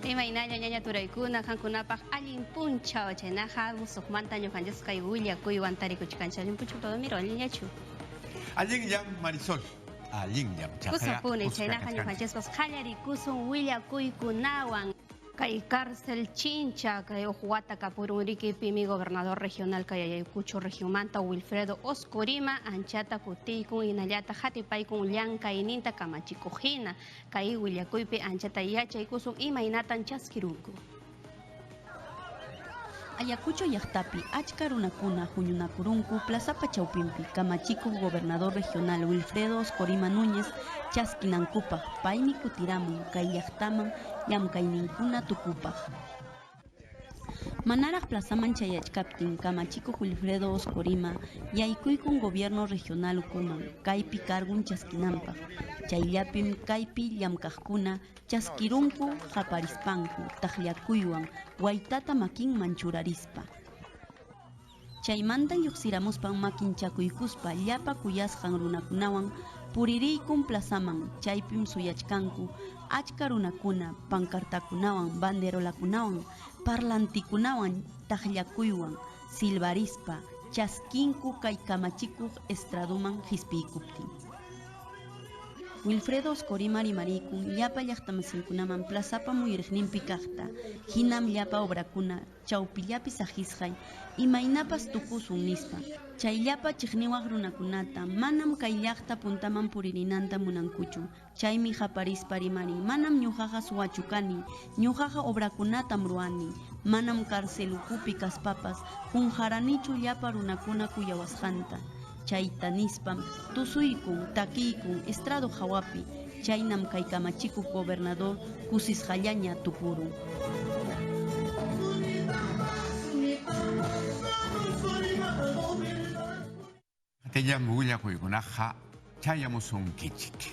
Imaynalla ñaña turaykuna qankunapaq allin punchaw chaynaqa musuqmanta ñuqanchis kay willakuywan tarikuchkanchik. Allin punchaw Teodomiro, allinllachu? Allinllam Marisol, allinllam. Kusapuni, chaynaqa ñuqanchispas qallarikusun willakuykunawan. Kay cárcel Chincha, kay huk wata kapurun riki pimi gobernador regional kay Ayacucho regionmanta Wilfredo Oscorima anchata kutiykun hinallataq hatipaykun llankayninta kamachikuq hina. Kay willakuypi anchata yachaykusun imaynatan chaskirunku. Ayacucho llaqtapi achka runakuna huñunakurunku plazapa chawpinpi kamachikuq gobernador regional Wilfredo Oscorima Núñez chaskinankupaq, paymi kutiramun kay llaqtaman llamkayninkuna tukupaq. Manaraq plazaman chayachkaptin kamachikuq Wilfredo Oscorima yaykuykun gobierno regional ukuman kaypi cargun chaskinanpaq, chayllapim kaypi llamkaqkuna chaskirunku qaparispanku taqllakuywan waytata makinman churarispa. Chaymanta lluqsiramuspan makinchakuykuspa llapa kuyasqan runakunawan puririykun plazaman, chaypim suyachkanku achka runakuna pancartakunawan, banderolakunawan, parlantikunawan, taqllakuywan silbarispa chaskinku kay kamachikuq estraduman qispiykuptin. Wilfredo Oscorima rimarikun llapa llaqtamasinkunaman plazapa muyuriqninpi kaqta, hinam llapa obrakuna chawpillapi saqisqay imaynapas tukusun nispa. Chay llapa chiqniwaq runakunata manam kay llaqta puntaman puririnanta munankuchu, chaymi qaparispa rimarin manam ñuqaqa suwachu kani, ñuqaqa obrakunatam ruwani, manam cárcel ukupi kaspapas qunqaranichu llapa runakuna kuyawasqanta. Chayta nispam tusuykun, takiykun estrado hawapi, chaynam kay kamachikuq gobernador kusisqallaña tukurun. Qatillam willakuykunaqa chayamusunkichik.